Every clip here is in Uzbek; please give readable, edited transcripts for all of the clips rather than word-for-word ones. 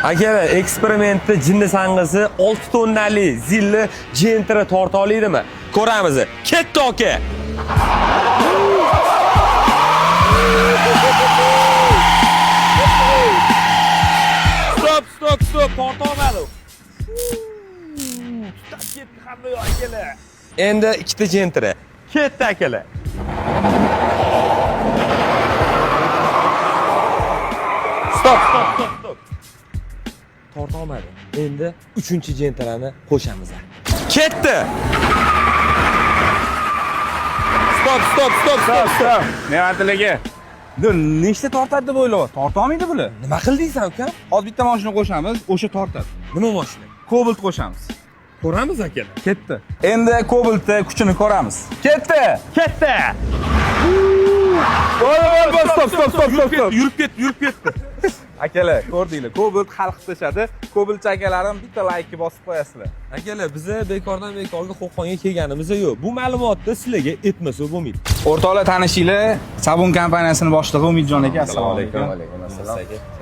Akalar, eksperimentda jinni sang'isi 6 tonnali zilli Gentra torta oladimi? Ko'ramiz. Ketdi aka. Stop, stop, stop, torta olmadi. Tutab ketdi hamma yoq akalar. Endi ikkita Gentra. Ketdi akalar. Stop, stop, stop, stop. Torta olmadi. Endi uchinchi Gentrani qo'shamiz. Ketdi. Stop, stop, stop, stop. Stop. Ne'matilla aka. Nechta tortadi deb o'ylayapti? Torta olmaydi bular. Nima qilding sen uka? Hozir bitta mashina qo'shamiz, o'sha tortadi. Nima mashina? Cobalt qo'shamiz. Ko'ramiz akalar. Ketdi. Endi Cobaltni kuchini ko'ramiz. Ketdi. Ketdi. Bo'l, bo'l, bo'l, stop, stop, stop, stop, stop. Yurib ketdi, yurib ketdi. Akalar, ko'rdinglar. Cobalt hal qilib tashladi. Cobaltchi akalarim bitta laykni bosib qo'yasizlar. Akalar, biza bekordan bekorga Qo'qonga kelganimiz yo'q. Bu ma'lumotni sizlarga aytmasa bo'lmaydi. O'rtoqlar tanishinglar, Sabun kompaniyasining boshlig'i Umidjon aka. Assalomu alaykum. Alaykum assalom.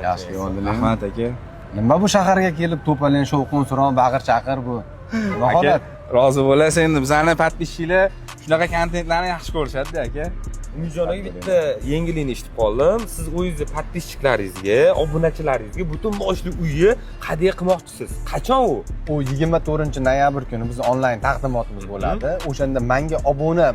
Yaxshi kelibsizlar. Rahmat aka. Nima bu shaharga kelib to'polon, shovqin suron, baqir chaqir bu? Nima Aka, holat? rozi bo'lasiz endi bizani подписчик lar shunaqa kontentlarni yaxshi ko'rishadi aka. Umidjon aka, bitta yangilikni eshitib qoldim. Siz o'zingizni подписчик laringizga, obunachilaringizga butun boshli uyni hadya qilmoqchisiz. Qachon u? U 24 noyabr kuni biz onlayn taqdimotimiz bo'ladi. O'shanda menga obuna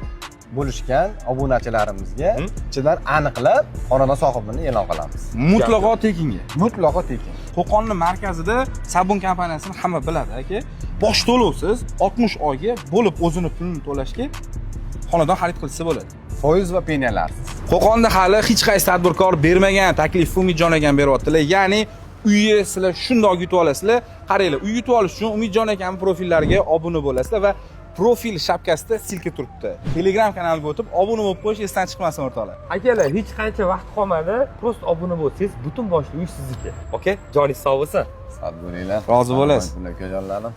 bo'lishgan obunachilarimizga ichidan aniqlab xonadon sohibini e'lon qilamiz. Mutlaqo tekinga. Mutlaqo tekin. Qo'qonni markazida Sabun kompaniyasini hamma biladi aka. Bosh to'lovsiz 60 oyga bo'lib o'zini pulini to'lashga xonadon xarid qilsa bo'ladi. Foiz va penyalarsiz. Qo'qonda hali hech qaysi tadbirkor bermagan taklifni Umidjon akam beryaptilar. Ya'ni uyni sizlar shundoq yutib olasizlar. Qaranglar, uy yutib olish uchun Umidjon akamning profillariga obuna bo'lasizlar va profil shapkasida ссылка turibdi. Telegram kanaliga o'tib obuna bo'lib qo'yish esdan chiqmasin o'rtoqlar. Akalar, hech qancha vaqt qolmadi. Просто obuna bo'lsangiz, butun boshli uy sizniki. Okey? Joningiz sog' bo'lsin. Sog' bo'linglar. Rozi bo'lasiz. Ukajonlarim.